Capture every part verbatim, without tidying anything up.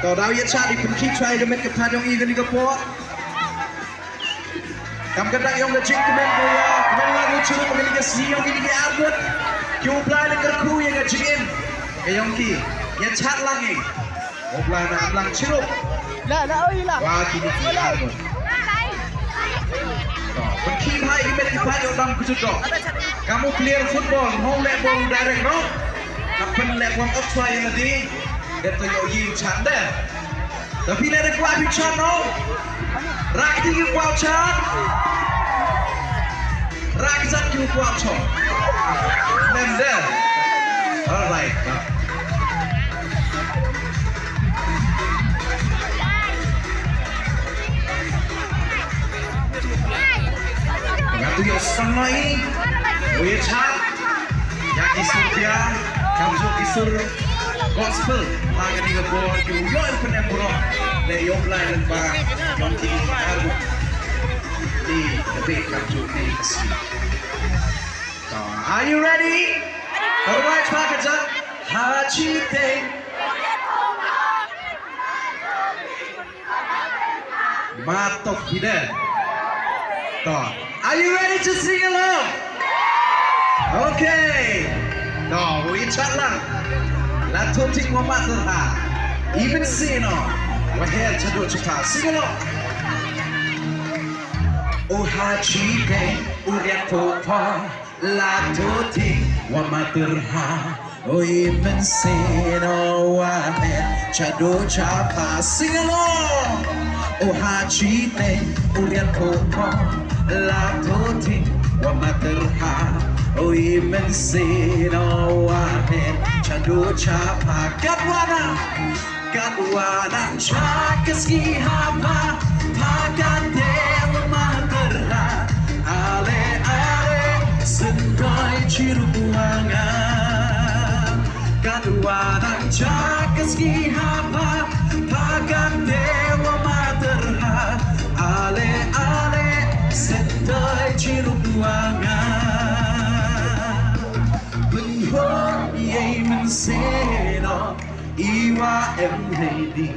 To, daw ïa chat i pynkhih chwa ïa ka met ka phad jong i kane ka por. Kam ka dak ïong ka jingkmen ko ïa kmen la ko churu ko kane ka sngi ïong kane ka arngut. Ki u Blai na kyrkhu ïa ka jingim ka ïong ki. Ïa chat lang i u Blai na lang churu. La la oi la. Wa kine ki arngut. To, pynkhih bha i met ki phad ïong dam kujut to. Kam u player football mo leh bol direct no. Ka pynleh bom up chwa ïa lade. Dep to ïoh ïing chan de. Da phi leh da kwah phi chan no. Rak ti ki kwah chan. Rak zat ki kwah chan. Mem de. Alright. Nga tu ïoh sang mai. Wi chan. Ïa ki sur pia, kam ju ki sur gospel, ha kane ka por ki u ïoh pyneh burom, leh ïoh Blai leh ba, ïoh ki ar. Ni, tapi kam ju ni ka si. So, are you ready? Alright, pa ka jat, ha chi te. Matok hide. To. Are you ready to sing along? Okay. To, wi chat lang. La to ting wa mater ha. Even sino. Wa her chadu chaka. Sing along. O ha chi te, u ria to pa. La to ting wa mater ha. Oi, mynsiem, o, wa, he, cha, do, cha, pa, sing along. O, ha, chi, te, u, riat, ko, ko, la, to, ti, wa, ma, ter, ha. Oi, mynsiem, o, wa, he, cha, do, cha, pa, kat, wa, na. Kat, wa, na, cha, ka, ski, ha, pa, pa, kat, te, wa, ma, ter, ha. Ale, ale, sendai, chiru, wa, nga. Katwa nang chak ski ha pa, pa kan dewa mater ha. Ale, ale, sendai chiru wa nga. Pynhor ye mynsiem no, iwa em hei di,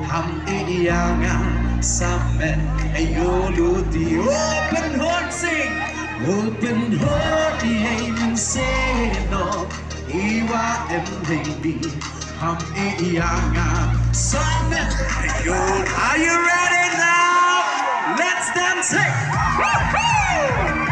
ham e ianga, samen e yolu di. Oh, pynhor sing, oh, pynhor ye mynsiem no. Iwa em hei di ham e ianga samet. Are you ready now? Let's dance it. Woohoo!